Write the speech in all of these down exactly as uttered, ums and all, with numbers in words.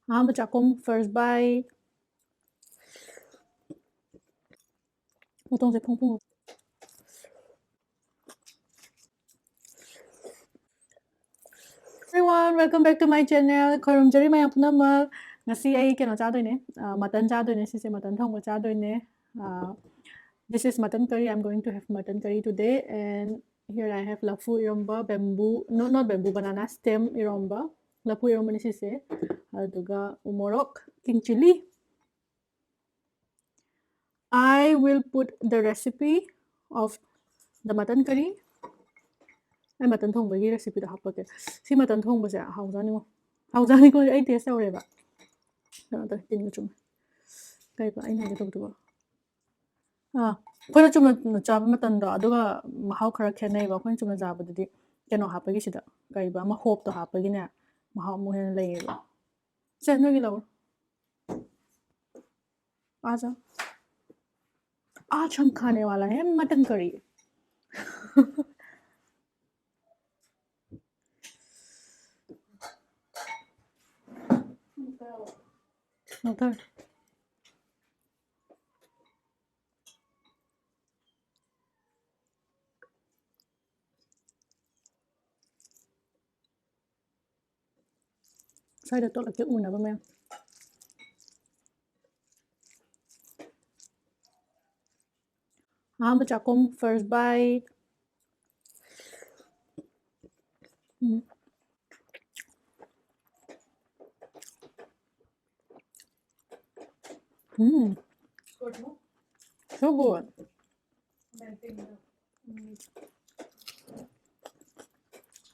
ꯑꯍꯥꯟꯕ ꯆꯥꯛꯈꯨꯝ, first bite. ꯃꯇꯣꯡꯁꯦ ꯐꯣꯡ ꯐꯣꯡ꯫ Everyone, welcome back to my channel. ꯈꯣꯏꯔꯨꯝꯖꯔꯤ ꯃꯌꯥꯝ ꯄꯨꯝꯅꯃꯛ꯫ ꯉꯁꯤ ꯑꯩ ꯀꯩꯅꯣ ꯆꯥꯗꯣꯏꯅꯦ, ꯃꯇꯟ ꯆꯥꯗꯣꯏꯅꯦ꯫ ꯁꯤꯁꯦ ꯃꯇꯟ ꯊꯣꯡꯕ ꯆꯥꯗꯣꯏꯅꯦ꯫ This is mutton curry. I'm going to have mutton curry today. And here I have ꯂꯐꯨ ꯏꯔꯣꯝꯕ, bamboo, no, not bamboo, banana stem ꯏꯔꯣꯝꯕ, ꯂꯐꯨ ꯏꯔꯣꯝꯕꯅꯤ ꯁꯤꯁꯦ꯫ ꯑꯗꯨꯒ ꯎꯃꯣꯔꯣꯛ, king chilli. I will put the recipe of the mutton curry. ꯑꯩ ꯃꯇꯟ ꯊꯣꯡꯕꯒꯤ recipeꯗꯣ ꯍꯥꯞꯄꯛꯀꯦ꯫ ꯁꯤ ꯃꯇꯟ ꯊꯣꯡꯕꯁꯦ ꯍꯥꯎꯖꯥꯅꯤꯉꯣ꯫ ꯍꯥꯎꯖꯥꯅꯤꯀꯣ, ꯑꯩ taste ꯇꯧꯔꯦꯕ꯫ ꯀꯩꯅꯣ ꯇꯧꯋꯦ, ꯇꯤꯟꯒ ꯆꯨꯝꯃꯦ꯫ ꯀꯩꯕ ꯑꯩꯅ ꯍꯥꯏꯒꯦ ꯇꯧꯕꯗꯨꯕꯣ? ꯑꯥ, ꯑꯩꯈꯣꯏꯅ ꯆꯨꯝꯅ ꯆꯥꯕ ꯃꯇꯝꯗꯣ ꯑꯗꯨꯒ ꯃꯍꯥꯎ ꯈꯔ ꯈꯦꯠꯅꯩꯕ꯫ ꯑꯩꯈꯣꯏꯅ ꯆꯨꯝꯅ ꯆꯥꯕꯗꯨꯗꯤ ꯀꯩꯅꯣ ꯍꯥꯞꯄꯒꯤ, ꯁꯤꯗ ꯀꯩꯕ ꯑꯃ ꯍꯣꯞꯇꯣ ꯍꯥꯞꯄꯒꯤꯅꯦ, ꯃꯍꯥꯎ ꯑꯃꯨꯛ ꯍꯦꯟꯅ ꯂꯩꯌꯦꯕ꯫ ꯁꯦ, ꯅꯣꯏꯒꯤ ꯂꯧꯔꯣ꯫ आज आज हम खाने वाला है मटन करी। ꯁ꯭ꯋꯥꯏꯗ ꯇꯣꯠꯂꯛꯀꯦ ꯎꯅꯕ ꯃꯌꯥꯝ꯫ ꯑꯍꯥꯟꯕ ꯆꯥꯛꯈꯨꯝ, first bite. Um. Um. So good.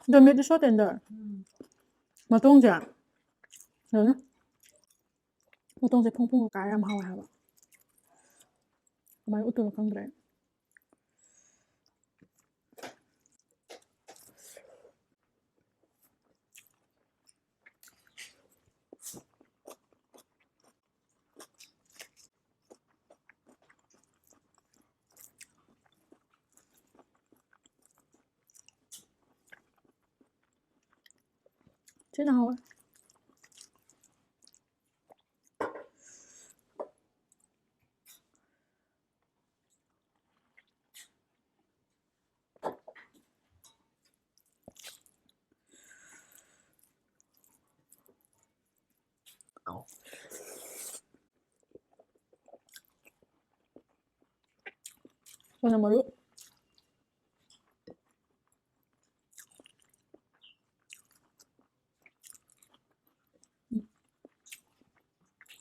The meat is so tender. ꯃꯇꯣꯡꯁꯦ ꯐꯖꯅ, ꯃꯇꯣꯡꯁꯦ ꯐꯣꯡ ꯐꯣꯡ ꯀꯥꯏꯔ ꯌꯥꯝ ꯍꯥꯎꯋꯦ ꯍꯥꯏꯕ꯫ ꯀꯃꯥꯏꯅ ꯎꯠꯇꯣꯏꯅꯣ ꯈꯪꯗ꯭ꯔꯦ꯫ ꯊꯤꯅ ꯍꯥꯎꯋꯦ꯫ ꯆꯅꯝ ꯃꯔꯨ꯫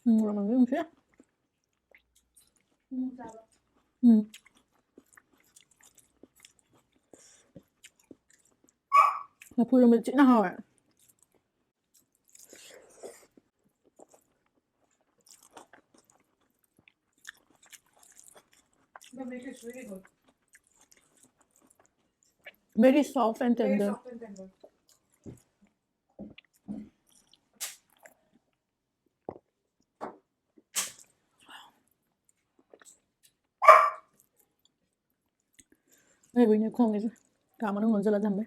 ꯎꯝ, ꯃꯣꯔꯣꯛ ꯃꯟꯕꯗꯤ ꯅꯨꯡꯁꯤ꯫ ꯎꯝ꯫ ꯂꯐꯨ ꯏꯔꯣꯝꯕ ꯊꯤꯅ ꯍꯥꯎꯋꯦ꯫ Very soft and tender. ꯑꯩꯕꯨ ꯏꯅꯦ ꯈꯣꯡꯉꯤꯁꯦ ꯀꯥ ꯃꯅꯨꯡ ꯂꯣꯟꯁꯤꯜꯂ ꯊꯝꯃꯦ꯫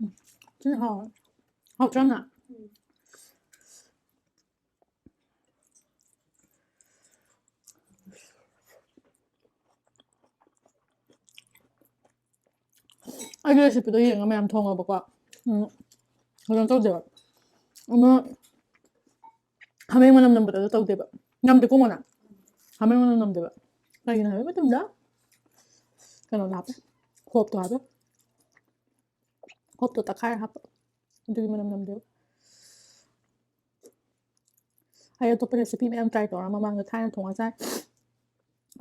ꯎꯝ, ꯊꯤꯅ ꯍꯥꯎꯋꯦ꯫ ꯍꯥꯎꯇ꯭ꯔꯥ, ꯌꯥꯝꯅ? ꯑꯩꯒꯤ recipeꯗꯣ ꯌꯦꯡꯉ ꯃꯌꯥꯝ ꯊꯣꯡꯉꯣꯕꯀꯣ꯫ ꯎꯝ, ꯀꯩꯅꯣ ꯇꯧꯗꯦꯕ꯫ ꯑꯃ ꯍꯥꯃꯦꯡ ꯃꯅꯝ ꯅꯝꯕꯗꯣ ꯑꯗꯨ ꯇꯧꯗꯦꯕ꯫ ꯅꯝꯗꯦꯀꯣ ꯃꯣꯅꯥ? ꯍꯥꯃꯦꯡ ꯃꯅꯝ ꯅꯝꯗꯦꯕ꯫ ꯀꯩꯒꯤꯅꯣ ꯍꯥꯏꯕ ꯃꯇꯝꯗ ꯀꯩꯅꯣꯗꯣ ꯍꯥꯞꯄꯦ꯫ ꯍꯣꯞꯇꯣ ꯍꯥꯞꯄꯦ꯫ ꯍꯣꯞꯇꯣ ꯇꯛꯈꯥꯏꯔ ꯍꯥꯞꯄ꯫ ꯑꯗꯨꯒꯤ ꯃꯅꯝ ꯅꯝꯗꯦꯕ꯫ ꯑꯩ ꯑꯇꯣꯞꯄ recipe ꯃꯌꯥꯝ try ꯇꯧꯔ ꯃꯃꯥꯡꯗ ꯊꯥꯏꯅ ꯊꯣꯡꯉ ꯆꯥꯏ꯫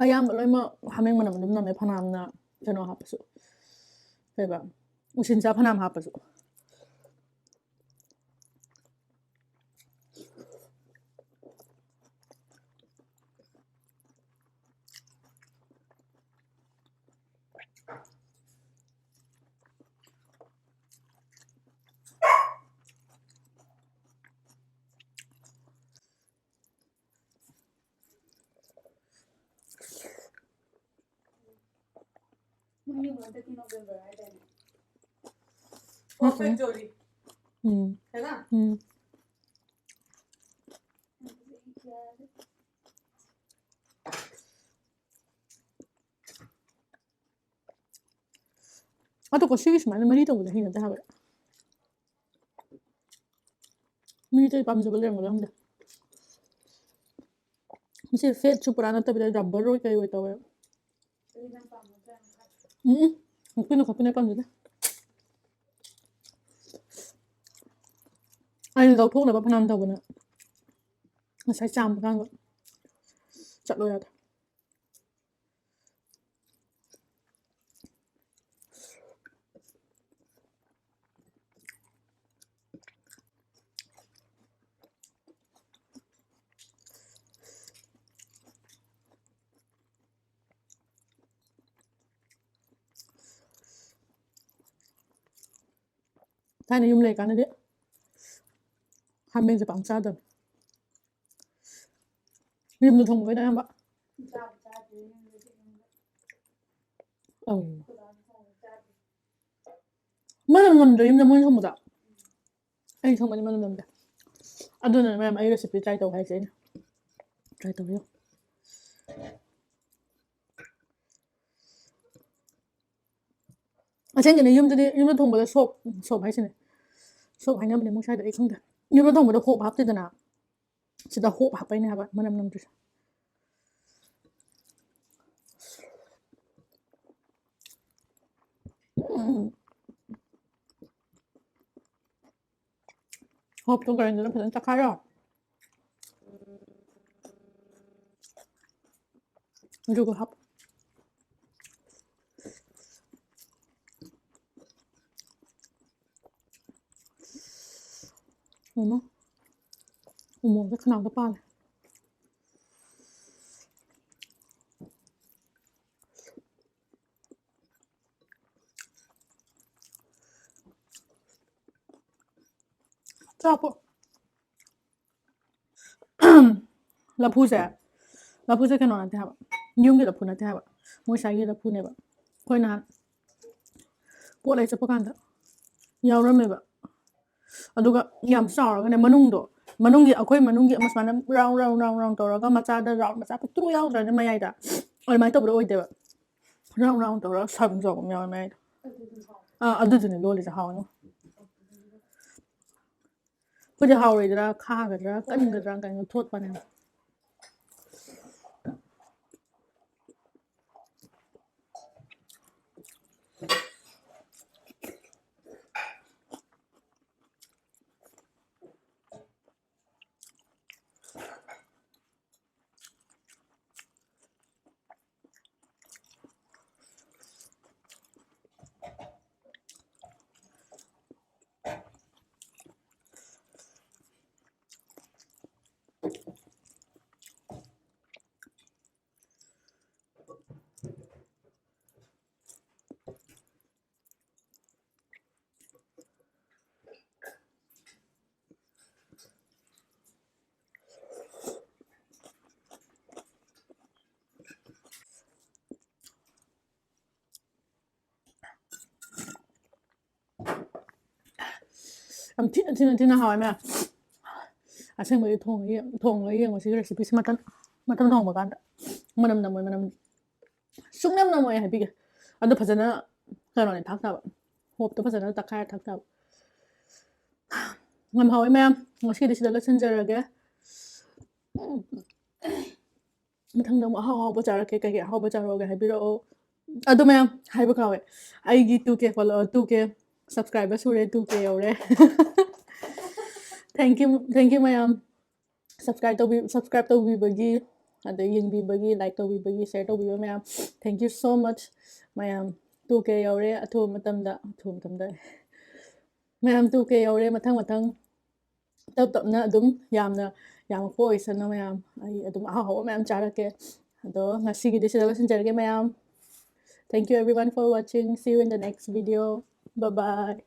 ꯑꯌꯥꯝꯕ ꯂꯣꯏꯅꯃꯛ ꯍꯥꯃꯦꯡ ꯃꯅꯝ ꯑꯗꯨꯝ ꯅꯝꯃꯦ, ꯐꯅꯌꯥꯝꯅ ꯀꯩꯅꯣ ꯍꯥꯞꯄꯁꯨ꯫ ꯀꯩꯕ? ꯎꯁꯤꯟꯁꯥ ꯐꯅꯌꯥꯝ ꯍꯥꯞꯄꯁꯨ꯫ ꯍꯟꯗꯛꯀꯤ ꯅꯣꯕꯦꯝꯕꯔ ꯍꯥꯏꯗꯥꯏꯅꯦ? ꯎꯝ, ꯎꯝ꯫ ꯐꯦꯕ꯭ꯔꯨꯋꯥꯔꯤ꯫ ꯎꯝ꯫ ꯍꯦꯅꯥ? ꯎꯝ꯫ ꯑꯗꯣ ꯀꯣ, ꯁꯤꯒꯤ ꯁꯨꯃꯥꯏꯅ ꯃꯔꯤ ꯇꯧꯕꯁꯦ ꯍꯩꯅꯗꯦ ꯍꯥꯏꯕ꯫ ꯃꯤ ꯑꯇꯩ ꯄꯥꯝꯖꯕ ꯂꯩꯔꯝꯒꯗ꯭ꯔꯥ ꯈꯪꯗꯦ꯫ ꯃꯁꯤ ꯐꯦꯠꯁꯨ ꯄꯨꯔꯥ ꯅꯠꯇꯕꯤꯗ ꯔꯕꯔ ꯑꯣꯏ ꯀꯩ ꯑꯣꯏ ꯇꯧꯋꯦ꯫ ꯎꯝ, ꯎꯝ꯫ ꯈꯣꯛꯄꯤꯅꯨ, ꯈꯣꯛꯄꯤꯅꯨ, ꯄꯥꯝꯖꯗꯦ꯫ ꯑꯩꯅ ꯂꯧꯊꯣꯛꯅꯕ ꯐꯅꯌꯥꯝ ꯇꯧꯕꯅꯦ꯫ ꯉꯁꯥꯏ ꯆꯥꯝꯕ ꯀꯥꯟꯗ ꯆꯠꯂꯣ ꯌꯥꯗꯦ꯫ ꯊꯥꯏꯅ ꯌꯨꯝ ꯂꯩꯔꯤꯀꯥꯟꯗꯗꯤ ꯍꯥꯃꯦꯡꯁꯦ ꯄꯥꯛ ꯆꯥꯗꯕꯅꯦ꯫ ꯌꯨꯝꯗ ꯊꯣꯡꯕꯈꯩꯅ ꯑꯌꯥꯝꯕ꯫ ꯑꯧ꯫ ꯃꯅꯝ ꯅꯝꯗ꯭ꯔꯣ ꯌꯨꯝꯗ ꯃꯣꯏꯅ ꯊꯣꯡꯕꯗꯣ? ꯑꯩ ꯊꯣꯡꯕꯗꯤ ꯃꯅꯝ ꯅꯝꯗꯦ꯫ ꯑꯗꯨꯅ ꯃꯌꯥꯝ ꯑꯩ recipe try ꯇꯧ ꯍꯥꯏꯁꯦ ꯑꯩꯅ꯫ Try ꯇꯧꯕꯤꯌꯨ꯫ ꯑꯁꯦꯡꯀꯤꯅꯦ, ꯌꯨꯝꯗꯗꯤ, ꯌꯨꯝꯗ ꯊꯣꯡꯕꯗ ꯁꯣꯞ, ꯁꯣꯞ ꯍꯥꯏꯁꯤꯅꯦ, ꯁꯣꯞ ꯍꯥꯏꯅꯕꯅꯦ ꯃꯣꯏ ꯁ꯭ꯋꯥꯏꯗ, ꯑꯩ ꯈꯪꯗꯦ꯫ ꯌꯨꯝꯗ ꯊꯣꯡꯕꯗ ꯍꯣꯞ ꯍꯥꯞꯇꯦꯗꯅ, ꯁꯤꯗ ꯍꯣꯞ ꯍꯥꯞꯄꯩꯅꯦ ꯍꯥꯏꯕ ꯃꯅꯝ ꯅꯝꯗ꯭ꯔꯤꯁꯦ꯫ ꯎꯝ꯫ ꯍꯣꯞꯇꯣ ꯒ꯭ꯔꯥꯏꯟꯗꯔꯗ ꯐꯖꯅ ꯇꯛꯈꯥꯏꯔꯣ꯫ ꯑꯗꯨꯒ ꯍꯥꯞꯄꯣ꯫ ꯎꯝ꯫ ꯎꯃꯣꯔꯣꯛꯁꯦ ꯈꯅꯥꯎꯗ ꯄꯥꯜꯂꯦ꯫ ꯆꯥꯄꯣ꯫ ꯂꯐꯨꯁꯦ, ꯂꯐꯨꯁꯦ ꯀꯩꯅꯣ ꯅꯠꯇꯦ ꯍꯥꯏꯕ, ꯌꯨꯝꯒꯤ ꯂꯐꯨ ꯅꯠꯇꯦ ꯍꯥꯏꯕ, ꯃꯣꯏ ꯁ꯭ꯋꯥꯏꯒꯤ ꯂꯐꯨꯅꯦꯕ꯫ ꯑꯩꯈꯣꯏ ꯅꯍꯥꯟ ꯄꯣꯠ ꯂꯩ ꯆꯠꯄ ꯀꯥꯟꯗ ꯌꯥꯎꯔꯝꯃꯦꯕ꯫ ꯑꯗꯨꯒ ꯌꯥꯝ ꯆꯥꯎꯔꯒꯅꯦ, ꯃꯅꯨꯡꯗꯣ, ꯃꯅꯨꯡꯒꯤ, ꯑꯩꯈꯣꯏ ꯃꯅꯨꯡꯒꯤ ꯑꯃ ꯁꯨꯃꯥꯏꯅ ꯔꯥꯎꯟ ꯔꯥꯎꯟ ꯔꯥꯎꯟ ꯔꯥꯎꯟ ꯇꯧꯔꯒ ꯃꯆꯥꯗ ꯔꯥꯎꯟ ꯃꯆꯥ ꯄꯤꯛꯇ꯭ꯔꯨ ꯌꯥꯎꯗ꯭ꯔꯅꯦ ꯃꯌꯥꯏꯗ, ꯑꯗꯨꯃꯥꯏꯅ ꯇꯧꯕꯗꯣ ꯑꯣꯏꯗꯦꯕ꯫ ꯔꯥꯎꯟ ꯔꯥꯎꯟ ꯇꯧꯔꯒ ꯁꯥꯡ ꯆꯥꯎꯕ ꯑꯃ ꯌꯥꯎꯋꯦ ꯃꯌꯥꯏꯗ꯫ ꯑꯥ, ꯑꯗꯨꯗꯨꯅꯦ ꯂꯣꯜꯂꯤꯁꯦ ꯍꯥꯎꯅ꯫ ꯑꯩꯈꯣꯏꯗꯤ ꯍꯥꯎꯔꯣꯏꯗ꯭ꯔꯥ, ꯈꯥꯒꯗ꯭ꯔꯥ, ꯀꯟꯒꯗ꯭ꯔꯥ ꯀꯥꯏꯅ ꯊꯣꯠꯄꯅꯦ꯫ ꯌꯥꯝ ꯊꯤꯅ, ꯊꯤꯅ, ꯊꯤꯅ ꯍꯥꯎꯋꯦ ꯃꯌꯥꯝ꯫ ꯑꯁꯦꯡꯕꯒꯤ ꯊꯣꯡꯉ ꯌꯦꯡ-, ꯊꯣꯡꯉꯒ ꯌꯦꯡꯉꯣ ꯁꯤꯒꯤ recipeꯁꯦ ꯃꯇꯟ, ꯃꯇꯟ ꯊꯣꯡꯕ ꯀꯥꯟꯗ꯫ ꯃꯅꯝ ꯅꯝꯃꯣꯏ, ꯃꯅꯝ ꯁꯨꯡꯅꯝ ꯅꯝꯃꯣꯏ ꯍꯥꯏꯕꯤꯒꯦ꯫ ꯑꯗꯣ ꯐꯖꯅ ꯀꯩꯅꯣꯅꯦ ꯊꯥꯛ ꯇꯥꯕ꯫ ꯍꯣꯞꯇꯣ ꯐꯖꯅ ꯇꯛꯈꯥꯏꯔ ꯊꯥꯛ ꯇꯥꯕ꯫ ꯌꯥꯝ ꯍꯥꯎꯋꯦ ꯃꯌꯥꯝ꯫ ꯉꯁꯤꯗꯤ ꯁꯤꯗ ꯂꯣꯏꯁꯤꯟꯖꯔꯒꯦ꯫ ꯃꯊꯪꯗ ꯑꯃꯨꯛ ꯑꯍꯥꯎ ꯑꯍꯥꯎꯕ ꯆꯥꯔꯛꯀꯦ꯫ ꯀꯩꯀꯩ ꯑꯍꯥꯎꯕ ꯆꯥꯔꯛꯑꯣꯒꯦ ꯍꯥꯏꯕꯤꯔꯛꯑꯣ꯫ ꯑꯗꯣ ꯃꯌꯥꯝ ꯍꯥꯏꯕ ꯀꯥꯎꯋꯦ, ꯑꯩꯒꯤ two K follow-, two K subscriber ꯁꯨꯔꯦ, two K ꯌꯧꯔꯦ꯫ Thank you, thank you ꯃꯌꯥꯝ꯫ Subscribe ꯇꯧꯕꯤ-, subscribe ꯇꯧꯕꯤꯕꯒꯤ, ꯑꯗꯩ ꯌꯦꯡꯕꯤꯕꯒꯤ, like ꯇꯧꯕꯤꯕꯒꯤ, share ꯇꯧꯕꯤꯕ ꯃꯌꯥꯝ, thank you so much ꯃꯌꯥꯝ꯫ Two K ꯌꯧꯔꯦ ꯑꯊꯨꯕ ꯃꯇꯝꯗ, ꯑꯊꯨꯕ ꯃꯇꯝꯗ꯫ ꯃꯌꯥꯝ two K ꯌꯧꯔꯦ, ꯃꯊꯪ ꯃꯊꯪ ꯇꯞ ꯇꯞꯅ ꯑꯗꯨꯝ ꯌꯥꯝꯅ ꯌꯥꯝꯃꯛꯄ ꯑꯣꯏꯁꯅꯨ ꯃꯌꯥꯝ꯫ ꯑꯩ ꯑꯗꯨꯝ ꯑꯍꯥꯎ ꯑꯍꯥꯎꯕ ꯃꯌꯥꯝ ꯆꯥꯔꯛꯀꯦ꯫ ꯑꯗꯣ ꯉꯁꯤꯒꯤꯗꯤ ꯁꯤꯗ ꯂꯣꯏꯁꯤꯟꯖꯔꯒꯦ ꯃꯌꯥꯝ꯫ Thank you everyone for watching. See you in the next video. Bye bye.